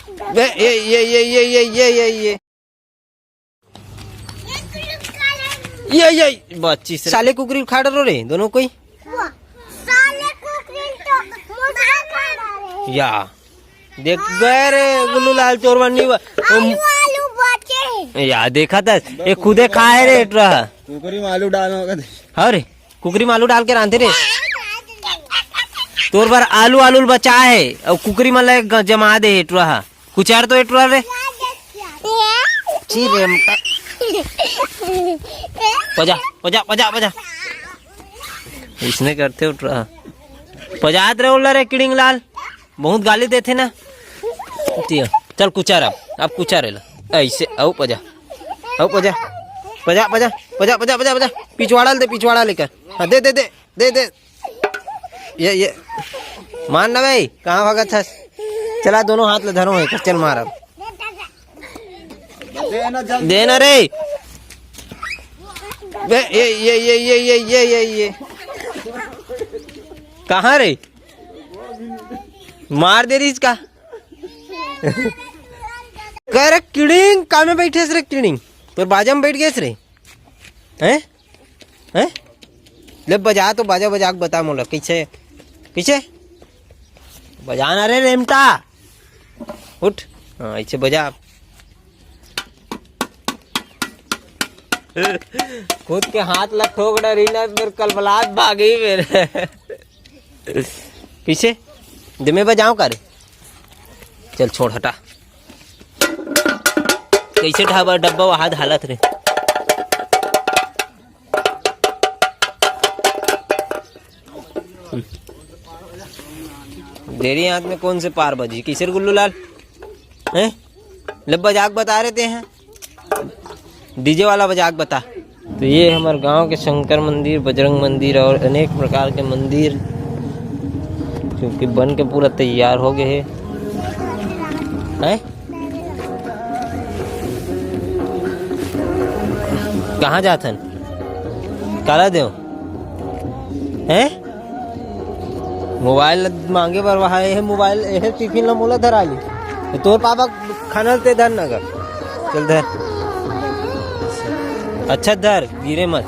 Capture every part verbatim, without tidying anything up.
बे, ये ये ये ये ये ये ये ये ये ये, बच्ची से साले कुकरी खाड़ रो रे दोनों कोई। साले कुकरी तो मुर्गा खा रहे। या देख गए रे गुल्लू लाल चोरवन नहीं हुआ। आलू, आलू बचे हैं। या देखा था, ये खुदे खाए रे एटुरा। कुकरी में आलू डालना होगा। हाँ रे, कुकरी में आलू डाल के रांधे रे। तोर बर आलू, आलू बचा है और कुकरी मन ला ग-, जमा दे एटुरा। कुचार तो एटुरा रे। ची रे मता। पजा, पजा, पजा, पजा। इसने करते एटुरा। पजात रे ओला रे किड़िंग लाल। बहुत गाली देथे ना। तिया। चल कुचार अब, अब कुचार एला। ऐसे, अउ पजा। अउ पजा। पजा, पजा, पजा, पजा, पजा, पजा। पिछवाड़ा ले दे, पिछवाड़ा लेकर। हाँ, दे, दे, दे, दे, दे। ये, ये। मान ना भाई, कहाँ भागत हस? चला, दोनों हाथ ले धरो है, चल मार अब। दे ना रे। बे, ये, ये, ये। कहाँ रे? मार दे रही इसका। कह रे किड़िंग, का में बैठे रे किड़िंग? तोर बाजा में बैठ गए रे? हैं? हैं? ले बजा तो, बाजा बजा के बता मोला, कैसे? कैसे? बजा ना रे रेमटा। उठ। हाँ, ऐसे बजा। खुद के हाथ ला ठोक डरी ना, मेरे कलबलात भागी मेरे। पीछे दे, मैं बजाऊं का रे? चल छोड़, हटा। कैसे ढाबा डब्बा वहाद हालत रे। तेरी आंख में कौन से पार बजी? किसर गुल्लू लाल? हैं? ले बजाक बता रहे ते हैं। डीजे वाला बजाक बता। तो ये हमारे गांव के शंकर मंदिर, बजरंग मंदिर और अनेक प्रकार के मंदिर, जो कि बन के पूरा तैयार हो गए हैं। हैं? कहाँ जाथन? काला देव? हैं? मोबाइल मांगे बर वहाँ, ये मोबाइल, ये टिफिन ला मोला धरा ली। तो तोर पापा खाना ते धर ना कर। चल धर। अच्छा धर, गिरे मत।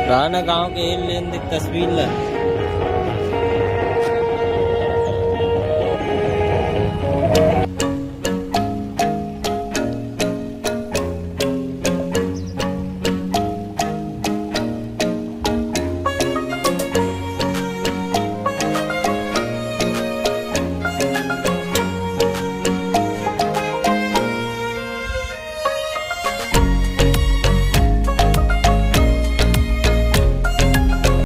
राना गांव के एल लेन दे तस्वीर ला।